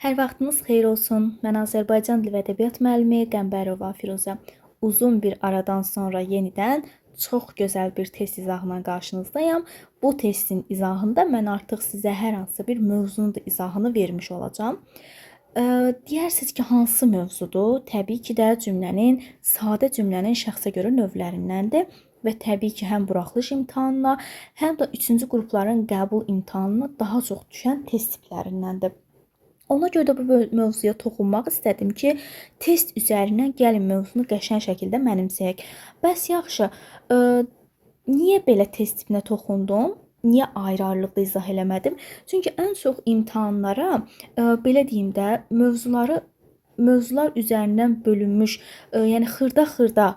Hər vaxtınız xeyir olsun. Mən Azərbaycan dili və ədəbiyyat müəllimi Qəmbərova Firuzə. Uzun bir aradan sonra yenidən çox gözəl bir test izahına qarşınızdayam. Bu testin izahında mən artıq sizə hər hansı bir mövzunun da izahını vermiş olacağam. Deyərsiniz ki, hansı mövzudur? Təbii ki də cümlənin, sadə cümlənin şəxsə görə növlərindəndir və təbii ki, həm buraxılış imtahanına, həm də 3-cü qrupların qəbul imtahanına daha çox düşən test tiplərindəndir. Ona görə də bu mövzuya toxunmaq istədim ki, test üzərindən gəlin mövzunu qəşəng şəkildə mənimsəyək. Bəs yaxşı, niyə belə test tipinə toxundum? Niyə ayrı-ayrılıqda izah eləmədim? Çünki ən çox imtahanlara, belə deyim də, mövzular üzərindən bölünmüş, yəni xırda-xırda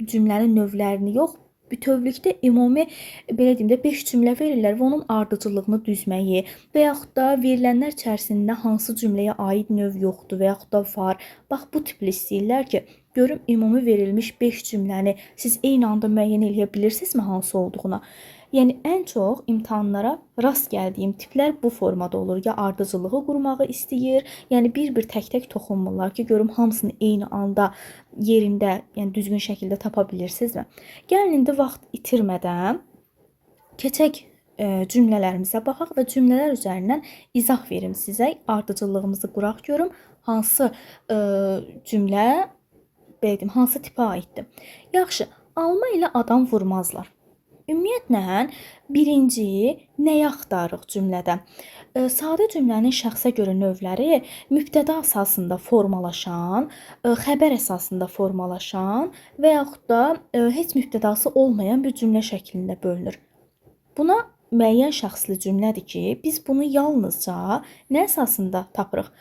cümlənin növlərini yox, bütövlükdə ümumi, belə deyim də, 5 cümlə verirlər və onun ardıcıllığını düzməyi və yaxud da verilənlər içərisində hansı cümləyə aid növ yoxdur və yaxud da var. Bax, bu tipli istəyirlər ki, görüm ümumi verilmiş 5 cümləni siz eyni anda müəyyən eləyə bilirsinizmi hansı olduğuna. Yəni ən çox imtahanlara rast gəldiyim tiplər bu formada olur. Ya ardıcıllığı qurmağı istəyir, yəni bir-bir tək-tək toxunmurlar ki, görüm hamısını eyni anda yerində, yəni düzgün şəkildə tapa bilirsinizmi? Gəlin indi vaxt itirmədən keçək cümlələrimizə baxaq və cümlələr üzərindən izah verim sizə. Ardıcıllığımızı quraq görüm, hansı cümlə, belə deyim, hansı tipə aiddir. Yaxşı, alma ilə adam vurmazlar. Ümumiyyətlə, birinci nəyi axtarırıq cümlədə? Sadə cümlənin şəxsə görə növləri mübtəda əsasında formalaşan, xəbər əsasında formalaşan və yaxud da heç mübtədası olmayan bir cümlə şəklində bölünür. Buna müəyyən şəxsli cümlədir ki, biz bunu yalnızca nə əsasında tapırıq?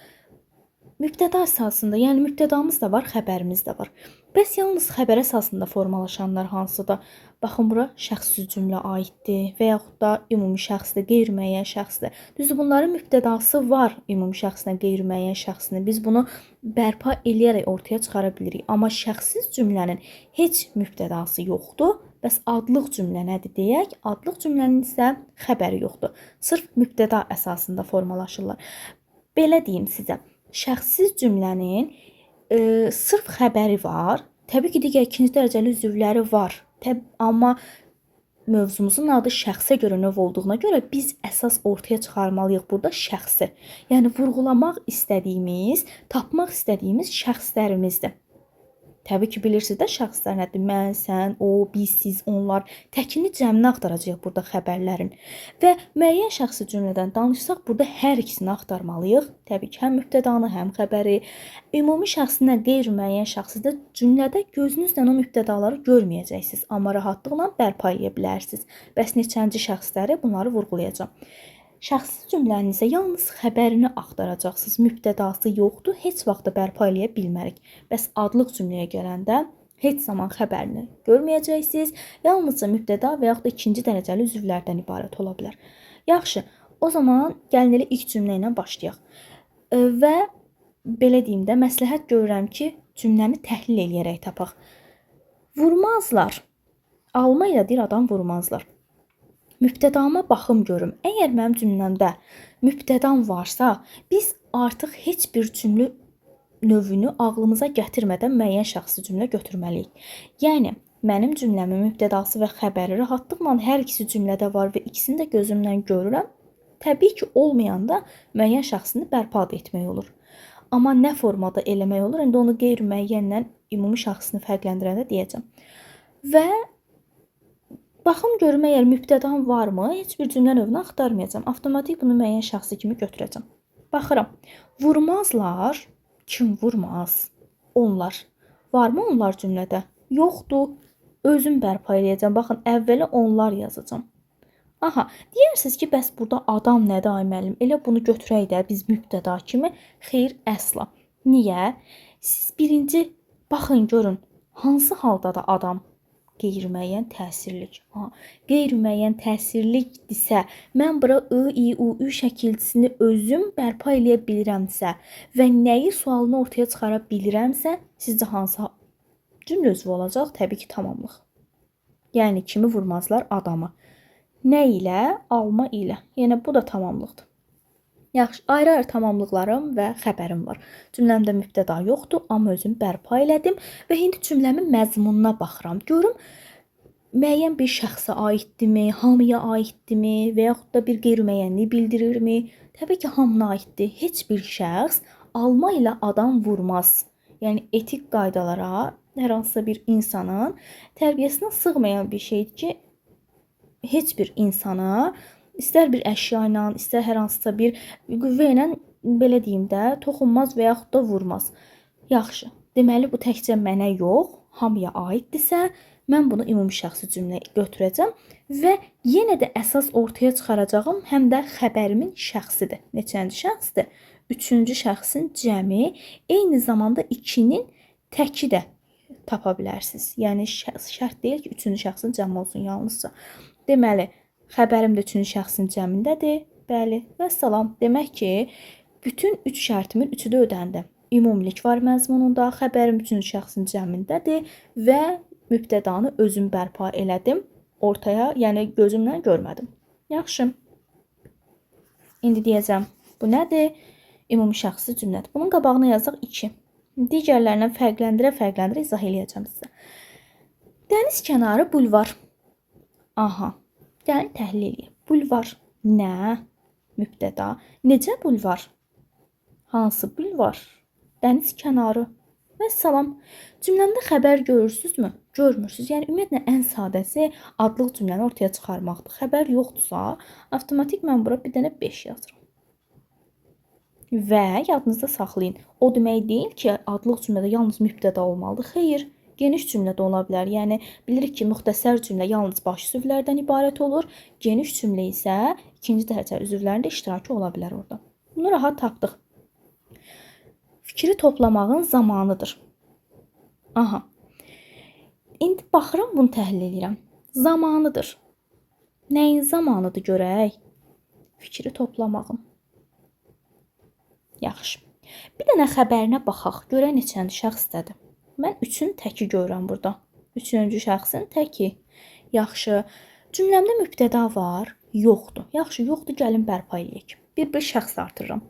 Mübtəda əsasında, yəni mübtədamız da var, xəbərimiz də var. Bəs yalnız xəbər əsasında formalaşanlar hansıdır? Baxın, bura şəxssiz cümlə aiddir və yaxud da ümumi şəxsdir, qeyri-müəyyən şəxsdir. Düzdür, bunların mübtədası var, ümumi şəxslə, qeyri-müəyyən şəxsini. Biz bunu bərpa eləyərək ortaya çıxara bilirik. Amma şəxssiz cümlənin heç mübtədası yoxdur. Bəs adlıq cümlə nədir deyək? Adlıq cümlənin isə xəbəri yoxdur. Sırf mübtəda əsasında formalaşırlar. Belə deyim sizə. Şəxssiz cümlənin sırf xəbəri var. Təbii ki, digər ikinci dərəcəli üzvləri var. Amma mövzumuzun adı şəxsə görə növ olduğuna görə biz əsas ortaya çıxarmalıyıq burada şəxsi. Yəni vurğulamaq istədiyimiz, tapmaq istədiyimiz şəxslərimizdir. Təbii ki, bilirsiniz də şəxslər nədir? Mən, sən, o, biz, siz, onlar. Təkini cəmini axtaracağıq burada xəbərlərin. Və müəyyən şəxsi cümlədən danışsaq, burada hər ikisini axtarmalıyıq. Təbii ki, həm mübtədanı, həm xəbəri. Ümumi şəxsindən qeyri-müəyyən şəxsi də cümlədə gözünüzlə o mübtədaları görməyəcəksiniz. Amma rahatlıqla bərpa eləyə bilərsiniz. Bəs neçənci şəxsləri, bunları vurğulayacağam. Şəxsi cümlənin isə yalnız xəbərini axtaracaqsınız. Mübtədası yoxdur, heç vaxt da bərpa eləyə bilmərik. Bəs adlıq cümləyə gələndə heç zaman xəbərini görməyəcəksiniz. Yalnızca mübtəda və yaxud da ikinci dərəcəli üzvlərdən ibarət ola bilər. Yaxşı, o zaman gəlin elə ilk cümlə ilə başlayaq. Və belə deyim də, məsləhət görürəm ki, cümləni təhlil eləyərək tapaq. Vurmazlar. Alma ilə deyir adam vurmazlar. Mübtədama baxım görüm. Əgər mənim cümləmdə mübtədam varsa, biz artıq heç bir cümlə növünü ağlımıza gətirmədən müəyyən şəxsi cümlə götürməliyik. Yəni, mənim cümləmin mübtədası və xəbəri rahatlıqla hər ikisi cümlədə var və ikisini də gözümlə görürəm. Təbii ki, olmayanda müəyyən şəxsini bərpa da etmək olur. Amma nə formada eləmək olur? İndi onu qeyri-müəyyənlə ümumi şəxsini fərqləndirəndə deyəcəm. Və baxım görüm, əgər mübtədam varmı, heç bir cümlə növünü axtarmayacağam. Avtomatik bunu müəyyən şəxsi kimi götürəcəm. Baxıram. Vurmazlar. Kim vurmaz? Onlar. Varmı onlar cümlədə? Yoxdur. Özüm bərpa eləyəcəm. Baxın, əvvələ onlar yazacağam. Aha, deyərsiniz ki, bəs burada adam nədir ay müəllim? Elə bunu götürək də biz mübtəda kimi. Xeyr, əsla. Niyə? Siz birinci baxın görün, hansı haldadır adam? Qeyri-müəyyən təsirlik. Ha, qeyri-müəyyən təsirlikdirsə, mən bura I, I, U, Ü şəkilçisini özüm bərpa eləyə bilirəmsə və nəyi sualını ortaya çıxara bilirəmsə, sizcə hansı cümlə üzvü olacaq? Təbii ki, tamamlıq. Yəni kimi vurmazlar? Adamı. Nə ilə? Alma ilə. Yəni bu da tamamlıqdır. Yaxşı, ayrı-ayrı tamamlıqlarım və xəbərim var. Cümləmdə mübtəda yoxdur, amma özüm bərpa elədim və indi cümləmin məzmununa baxıram. Görüm müəyyən bir şəxsə aiddirmi, hamıya aiddirmi və yaxud da bir qeyri-müəyyənlik bildirirmi? Təbii ki, hamına aiddir. Heç bir şəxs alma ilə adam vurmaz. Yəni etik qaydalara hər hansısa bir insanın tərbiyəsinə sığmayan bir şeydir ki, heç bir insana istər bir əşya ilə, istər hər hansısa bir qüvvə ilə belə deyim də, toxunmaz və yaxud da vurmaz. Yaxşı. Deməli bu təkcə mənə yox, hamıya aiddirsə, mən bunu ümumi şəxsi cümlə götürəcəm və yenə də əsas ortaya çıxaracağım həm də xəbərimin şəxsidir. Neçənci şəxsdir? Üçüncü şəxsin cəmi, eyni zamanda 2-nin təki də tapa bilərsiniz. Yəni şərt deyil ki, üçüncü şəxsin cəmi olsun yalnızca. Deməli, xəbərim də üçüncü şəxsin cəmindədir. Bəli, vəssalam. Demək ki, bütün üç şərtimin üçü də ödəndi. Ümumilik var məzmununda, xəbərim üçüncü şəxsin cəmindədir və mübtədanı özüm bərpa elədim. Ortaya, yəni gözümlə görmədim. Yaxşı. İndi deyəcəm, bu nədir? Ümumi şəxsi cümlədir. Bunun qabağına yazaq 2. Digərlərindən fərqləndirə-fərqləndirə izah eləyəcəm sizə. Dəniz kənarı bulvar. Aha. Gəlin təhlil eləyək. Bulvar nə? Mübtəda. Necə bulvar? Hansı bulvar? Dəniz kənarı. Vəssalam. Cümləmdə xəbər görürsünüzmü? Görmürsünüz. Yəni ümumiyyətlə ən sadəsi adlıq cümləni ortaya çıxarmaqdır. Xəbər yoxdursa, avtomatik mən bura bir dənə 5 yazıram. Və yadınızda saxlayın. O demək deyil ki, adlıq cümlədə yalnız mübtəda olmalıdır. Xeyr, geniş cümlə də ola bilər. Yəni bilirik ki, müxtəsər cümlə yalnız baş üzvlərdən ibarət olur. Geniş cümlə isə ikinci dərəcə üzvlərində iştirakı ola bilər orada. Bunu rahat tapdıq. Fikri toplamağın zamanıdır. Aha. İndi baxıram, bunu təhlil edirəm. Zamanıdır. Nəyin zamanıdır görək? Fikri toplamağın. Yaxşı. Bir dənə xəbərinə baxaq. Görək neçənci şəxsdədir. Mən 3-ün təki görürəm burada. Üçüncü şəxsin təki. Yaxşı. Cümləmdə mübtəda var? Yoxdur. Yaxşı, yoxdur. Gəlin bərpa eləyək. Bir-bir şəxs artırıram.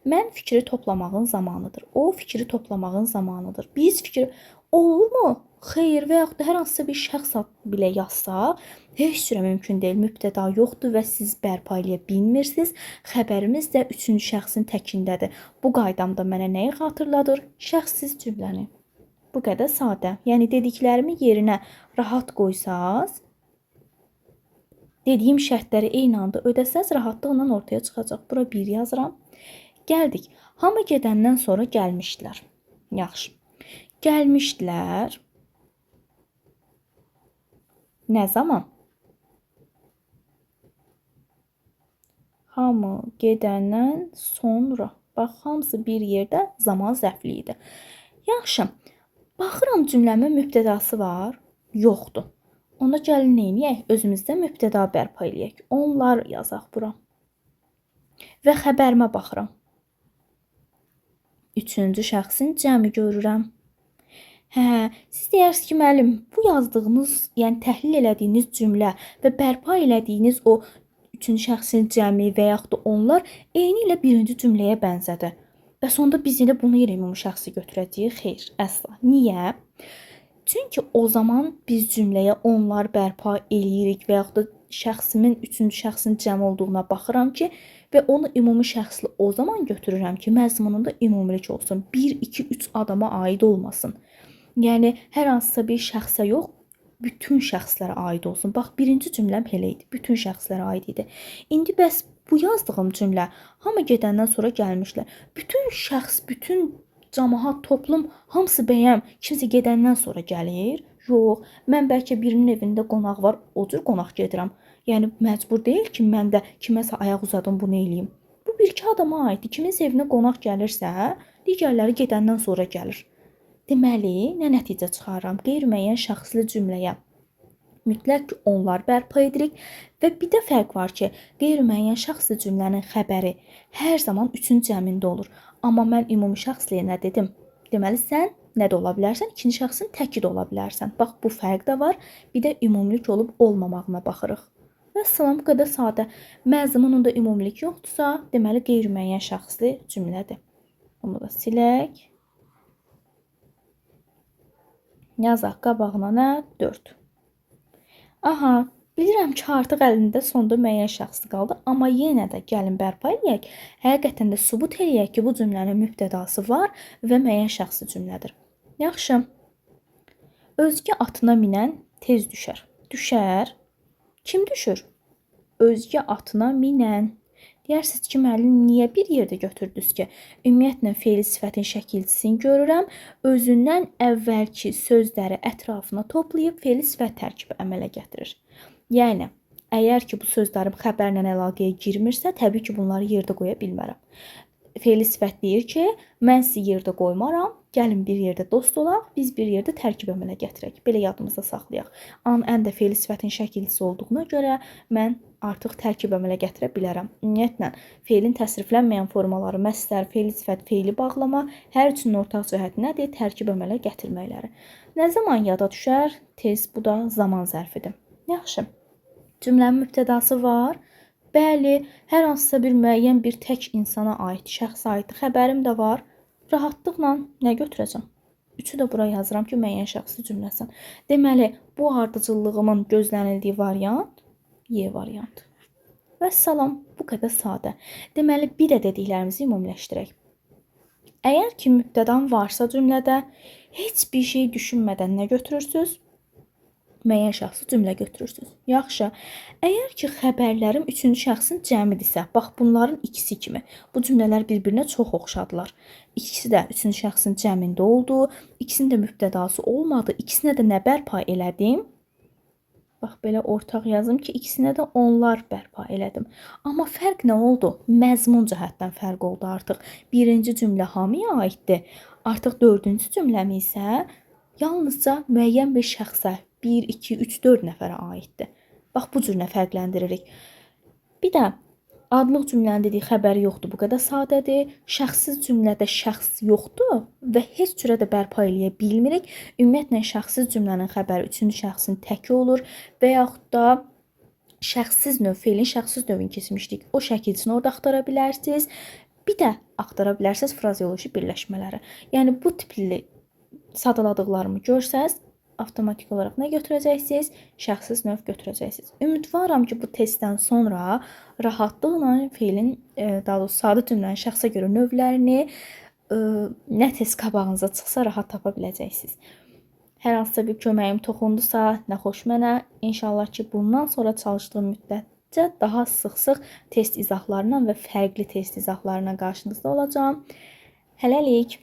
Mən fikri toplamağın zamanıdır. O fikri toplamağın zamanıdır. Biz fikri... Olurmu? Xeyr, və yaxud da hər hansısa bir şəxs belə yazsaq, heç cürə mümkün deyil. Mübtəda yoxdur və siz bərpa eləyə bilmirsiniz. Xəbərimiz də üçüncü şəxsin təkindədir. Bu qaydamda mənə nəyi xatırladır? Şəxssiz cümləni. Bu qədər sadə. Yəni dediklərimi yerinə rahat qoysaz, dediyim şərtləri eyni anda ödəsəz, rahatlıqla ortaya çıxacaq. Bura 1 yazıram. Gəldik. Hamı gedəndən sonra gəlmişdilər. Yaxşı. Gəlmişdilər. Nə zaman? Hamı gedəndən sonra. Bax, hamısı bir yerdə zaman zərfli idi. Yaxşı. Baxıram cümləmin mübtədası var? Yoxdur. Onda gəlin neyniyək? Özümüzdə mübtəda bərpa eləyək. Onlar yazaq bura. Və xəbərimə baxıram. Üçüncü şəxsin cəmi görürəm. Hə, siz deyərsiniz ki, müəllim, bu yazdığınız, yəni təhlil elədiyiniz cümlə və bərpa elədiyiniz o üçüncü şəxsin cəmi və yaxud da onlar eyni ilə birinci cümləyə bənzədi. Bəs onda biz elə bunu yerə ümumi şəxsi götürəcəyik? Xeyr, əsla. Niyə? Çünki o zaman biz cümləyə onlar bərpa eləyirik və yaxud da şəxsimin üçüncü şəxsin cəm olduğuna baxıram ki, və onu ümumi şəxsli o zaman götürürəm ki, məzmununda ümumilik olsun. 1, 2, 3 adama aid olmasın. Yəni, hər hansısa bir şəxsə yox, bütün şəxslərə aid olsun. Bax, birinci cümləm elə idi. Bütün şəxslərə aid idi. İndi bəs bu yazdığım cümlə hamı gedəndən sonra gəlmişlər. Bütün şəxs, bütün camaat, toplum hamısı bəyəm kimsə gedəndən sonra gəlir? Yox, mən bəlkə birinin evində qonaq var, o cür qonaq gedirəm. Yəni, məcbur deyil ki, mən də kiməsə ayaq uzadım, bunu eləyim. Bu bir-iki adama aiddir. Kiminsə evinə qonaq gəlirsə, digərləri gedəndən sonra gəlir. Deməli, nə nəticə çıxarıram? Qeyri-müəyyən şəxsli cümləyə mütləq ki, onlar bərpa edirik və bir də fərq var ki, qeyri-müəyyən şəxsli cümlənin xəbəri hər zaman üçün cəmində olur. Amma mən ümumi şəxsliyə nə dedim? Deməli, sən nə də ola bilərsən? İkinci şəxsin təki də ola bilərsən. Bax, bu fərq də var. Bir də ümumilik olub olmamağına baxırıq. Vəssalam, bu qədər sadə. Məzmununda ümumilik yoxdursa, deməli qeyri-müəyyən şəxsli cümlədir. Bunu da silək. Yazaq qabağına nə? 4. Aha, bilirəm ki, artıq əlində sonda müəyyən şəxsli qaldı, amma yenə də gəlin bərpa eləyək. Həqiqətən də sübut eləyək ki, bu cümlənin mübtədası var və müəyyən şəxsli cümlədir. Yaxşı. Özgə atına minən tez düşər. Düşər. Kim düşür? Özgə atına minən. Deyərsiniz ki, müəllim, niyə bir yerdə götürdünüz ki? Ümumiyyətlə, feili sifətin şəkilçisini görürəm. Özündən əvvəlki sözləri ətrafına toplayıb feili sifət tərkibi əmələ gətirir. Yəni, əgər ki, bu sözlərim xəbərlə əlaqəyə girmirsə, təbii ki, bunları yerdə qoya bilmərəm. Feili sifət deyir ki, mən sizi yerdə qoymaram, gəlin bir yerdə dost olaq, biz bir yerdə tərkib əmələ gətirək. Belə yadımızda saxlayaq. An, ən də feili sifətin şəkilçisi olduğuna görə mən artıq tərkib əmələ gətirə bilərəm. Ümumiyyətlə, feilin təsriflənməyən formaları, məstər, feili sifət, feili bağlama, hər üçünün ortaq cəhəti nədir? Tərkib əmələ gətirməkləri. Nə zaman yada düşər? Tez, bu da zaman zərfidir. Yaxşı. Cümlənin mübtədası var. Bəli, hər hansısa bir müəyyən bir tək insana aid, şəxsə aid xəbərim də var. Rahatlıqla nə götürəcəm? 3-ü də bura yazıram ki, müəyyən şəxsi cümləsin. Deməli, bu ardıcıllığımın gözlənildiyi variant Y variantı. Vəssalam, bu qədər sadə. Deməli, bir də dediklərimizi ümumiləşdirək. Əgər ki, mübtədan varsa cümlədə, heç bir şey düşünmədən nə götürürsünüz? Müəyyən şəxsi cümlə götürürsünüz. Yaxşı. Əgər ki, xəbərlərim üçüncü şəxsin cəmidirsə, bax bunların ikisi kimi. Bu cümlələr bir-birinə çox oxşadılar. İkisi də üçüncü şəxsin cəmində oldu. İkisinin də mübtədası olmadı. İkisinə də nə bərpa elədim? Bax, belə ortaq yazım ki, ikisinə də onlar bərpa elədim. Amma fərq nə oldu? Məzmun cəhətdən fərq oldu artıq. Birinci cümlə hamıya aiddir. Artıq dördüncü cümləmi isə yalnızca müəyyən bir şəxsə, 1, 2, 3, 4 nəfərə aiddir. Bax, bu cür nə fərqləndiririk. Bir də adlıq cümlənin dediyi xəbəri yoxdur, bu qədər sadədir. Şəxssiz cümlədə şəxs yoxdur və heç cürə də bərpa eləyə bilmirik. Ümumiyyətlə, şəxssiz cümlənin xəbəri üçüncü şəxsin təki olur və yaxud da şəxssiz növ, feilin şəxssiz növünü keçmişdik. O şəkilçini orada axtara bilərsiniz. Bir də axtara bilərsiniz frazeoloji birləşmələri. Yəni, bu tipli sadaladıqlarımı görsəz, avtomatik olaraq nə götürəcəksiniz? Şəxssiz növ götürəcəksiniz. Ümidvaram ki, bu testdən sonra rahatlıqla feilin, daha doğrusu sadə cümlənin şəxsə görə növlərini nə test qabağınıza çıxsa rahat tapa biləcəksiniz. Hər hansısa bir köməyim toxundusa, nə xoş mənə. İnşallah ki, bundan sonra çalışdığım müddətcə daha sıx-sıx test izahlarına və fərqli test izahlarına qarşınızda olacağam. Hələlik.